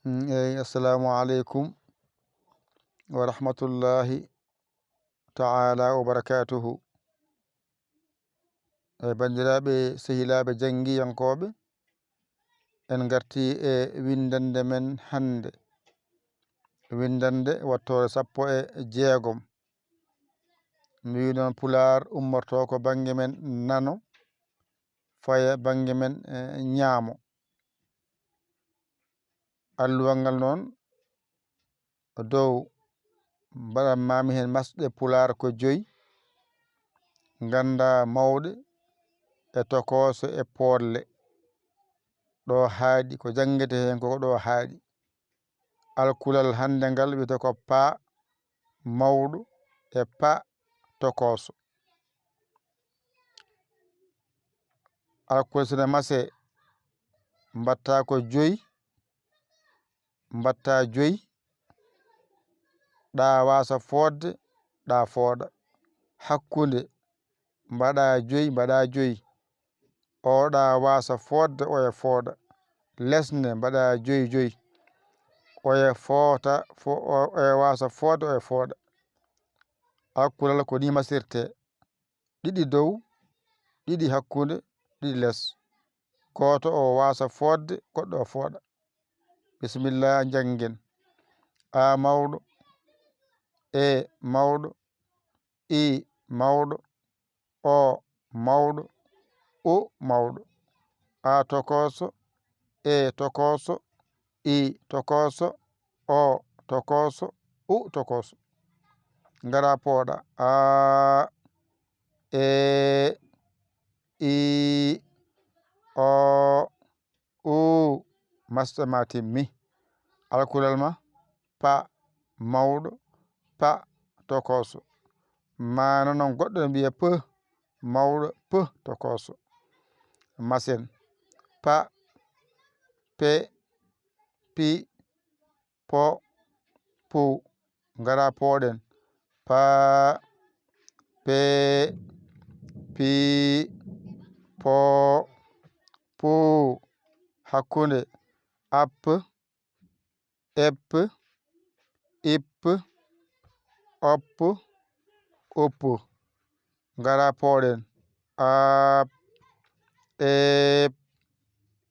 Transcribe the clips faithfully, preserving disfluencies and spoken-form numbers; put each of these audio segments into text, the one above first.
Mm, eyi, assalamu aleykum wa rahmatullahi ta'ala wa barakatuhu. E banndiraaɓe, sehilaaɓe janngiyankooɓe, en ngarti e winndannde men hannde. Winndannde wattoore sappo e jeegom. Mi wi noon, Pulaar ummorto ko bannge men nano, faya bannge men, eh, ñaamo. Alluwal ngal noon, dow mbaɗan maami heen masɗe Pulaar ko joyi, ngannda mawɗe e tokooso e pooɗle. Ɗo haaɗi, ko janngete heen ko ɗo haaɗi. Alkulal hannde ngal wiyetee ko paa mawɗo e paa tokooso. Alkulal sina mase, mbaɗta ko joyi, mbaɗta joyi, ɗa waasa fooɗde, ɗa fooɗa. Hakkunde, mbaɗa joyi, mbaɗa joyi. Oɗa waasa fooɗde, oya fooɗa. Lesne, mbaɗa joyi joyi. Oya foota, fo-, o-, oya waasa fooɗde, oya fooɗa. Alkulal ko ni masirte. Ɗiɗi dow, ɗiɗi hakkunde, ɗiɗi les. Gooto o waasa fooɗde, goɗɗo o fooɗa. Bisimilla, njanngen. A mawɗo. E mawɗo. I mawɗo. O mawɗo. U mawɗo. A tokooso. E tokooso. I tokooso. O tokooso. U tokooso. Ngara pooɗa. A, e, i, o, u. Masɗe ma timmi. Alkulal ma, pa mawɗo, pa tokooso. Maana noon goɗɗo ne mbiya pe mawɗo, pe tokooso. Masen. Pa, pe, pi, po, pu. Ngara pooɗen. Pa, pe, pi, po, pu. Hakkunde. Ap, ep, ip, op, up. Ngara pooɗen. Ap, ep,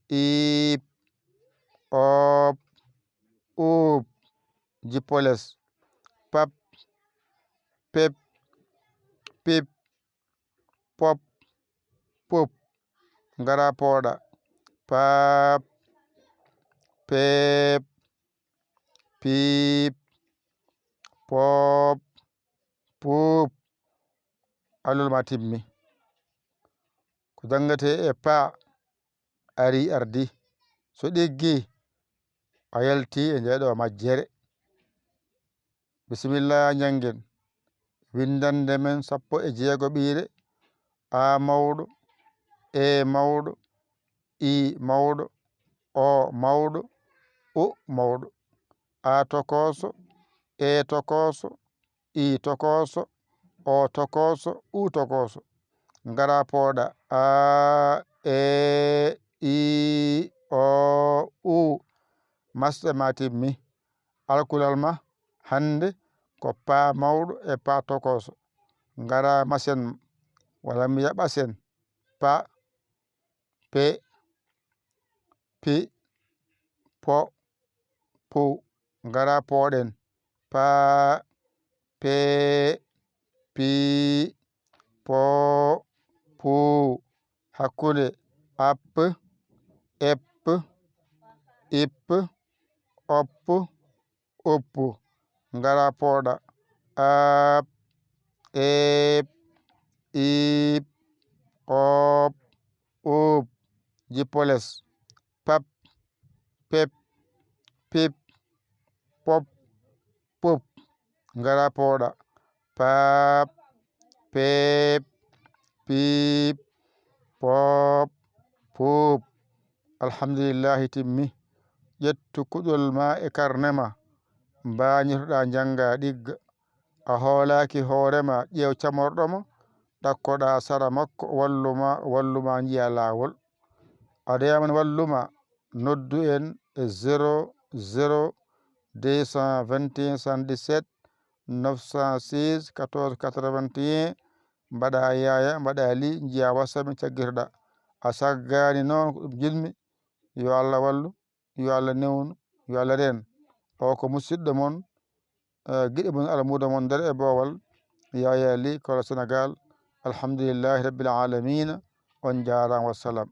ip, op, up. Jippo les. Pap, pep, pip, pop, pup. Ngara pooɗa. Paap, peep, piip, poop, puup. Alluwal ma timmi. Ko janngetee e paa, ari ardi. So ɗiggi, a yalti e nde ɗo majjere. Bisimilla, njanngen. Winndannde men sappo e jeego ɓiire. A mawɗo, e mawɗo, i mawɗo, o mawɗo, u mawɗo. A tokooso, e tokooso, i tokooso, o tokooso, u tokooso. Ngara pooɗa. A, e, i, o, u. Masɗe ma timmi. Alkulal ma hannde ko paa mawɗo e paa tokooso. Ngara masen, walla mi yaɓa sen. Pa, pe, pi, po, pu. Ngara pooɗen. Paa, pee, pii, poo, puu. Hakkunde. App, epp, ipp, opp, oppu. Ngara pooɗa. Aap, eep, iip, oop, uup. Jippo les. Pap, pep, pip, pop, pup. Ngara pooɗa. Paap, peep, piip, poop, puup. Alhamdulillahi timmi. Ƴettu kuɗol ma e karne ma. Mbaañotoɗaa njannga ɗigga. A hoolaaki hoore ma, ƴeew camorɗo ma, ɗakkoɗaa sara makko, wallu ma, wallu ma njiya laawol. A deyaman wallu ma, noddu en e zéro zéro deux cent vingt et un soixante-dix-sept neuf cent seize quatorze quatre-vingt-un. Mbaɗa Yaya, mbaɗa Li, njiya WhatsApp, mi caggirɗa. A saggani noon, ko ɗum jiɗmi. Yo Allah wallu, yo Allah newnu, yo Allah reen. O ko musidɗo mon, eh, giɗo mon, almuudo mon nder e boowal, Yaya Li, Kolo Senegal. Alhamdulillahi Rabbil Alamina. On njaaraama, wassalam.